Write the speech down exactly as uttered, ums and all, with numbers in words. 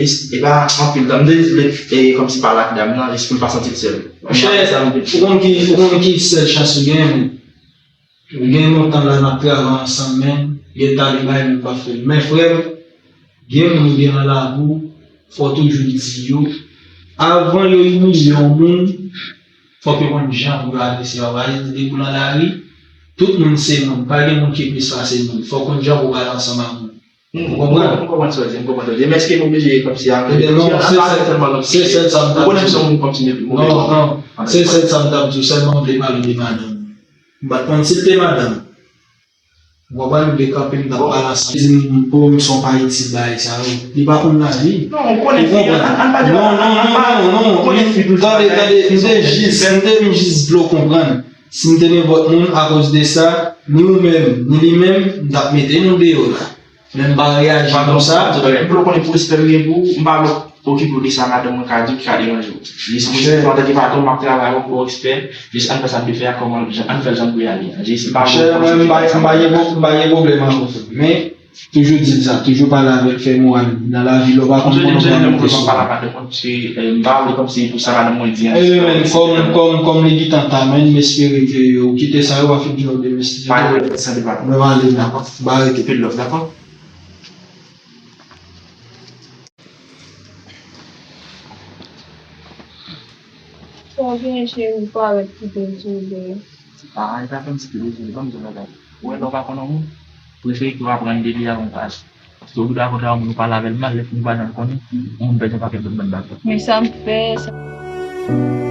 James, e pa anpil tan. M te jis vle, e, kòmsi pale ak dam nan, jis pou l pa santi l sèl. Monchè, ou konn ki, ou konn ki sèl chans ou gen, men. Ou gen lontan la n ap travay ansanm, men, gen ta li bay, men pa fè l. Men, frè m, gen moun ou gen nan lavi w, fò w toujou di yo, avan yo imilye yon moun, Fòk yo konn jan pou yo adrese yo. Pa egzanp, depi w nan lari, tout moun se moun. Pa gen moun ki plis pase moun. Fòk w konn jan pou w pale ansanm ak moun. Ou konprann? M konprann sa w di, m konprann sa w di. Men èske nou oblije kòmsi a... Ebyen non, se sèl, se sèl sa m t ap di. Ou konnen m se yon moun kòmsi move... Non, non, se sèl sa m t ap di w, sèlman m vle pale de madanm. M pa t konn si l te madanm. Ou konprann, m te kanpe, m t ap pale ansanm. Li di m pou m se yon pa itil bagay sa yo. Li pa konn lavi. Non, ou konnen fi yo, an, an pa di... Non, non, non, non, non, non. Ou konnen fi tou. Tande, tande, m te jis, m te vin jis vle w konprann. Si m te nenpòt moun, akoz de sa, ni ou menm, ni li menm, m t ap mete nou deyò la. Men m pa reyaji konsa. M vle w konnen pou respè m gen pou ou, m pa vle okipe w de sa madanm mwen ka di w ki ka deranje w. Jis mwen, antanke patwon, m ap travay avè w pou respè. Jis ann fè sa n dwe fè a, kòman, jan, ann fè l jan n dwe ale a. Jis m pa vle... Monchè, mwen, m pa, m pa gen pwo-, m pa gen pwoblèm avè w, frè m. Men, toujou di l sa, toujou pale avè l, fè moral li. Nan lavi, lè w pa konn moun, w pa monte sou li. Mwen pale ak madanm mwen, paske, eh, m pa vle kòmsi pou sa madanm mwen di an. Ebyen, men, kòm, kòm, kòm li gentan ta, men, m espere ke ou kite sa yo, w a fin di w de mesi. Pa gen pwoblèm, san depatman. Mwen ale, dakò? M pa rete. Anpil love, dakò? Sa w genyen, cheri, ou parèt pi dezole. Ah, e pa fè m ti pi dezole, ban m di w bagay. Ou wè, lè w pa konn yon moun, prefere ke w aprann de li avan w pale. Paske ou dakò ak yon moun, ou pale avè l mal, lè fini w pa janm konnen, yon moun pèdi yon pakèt lòt bann bagay. Men sa m fè, sa.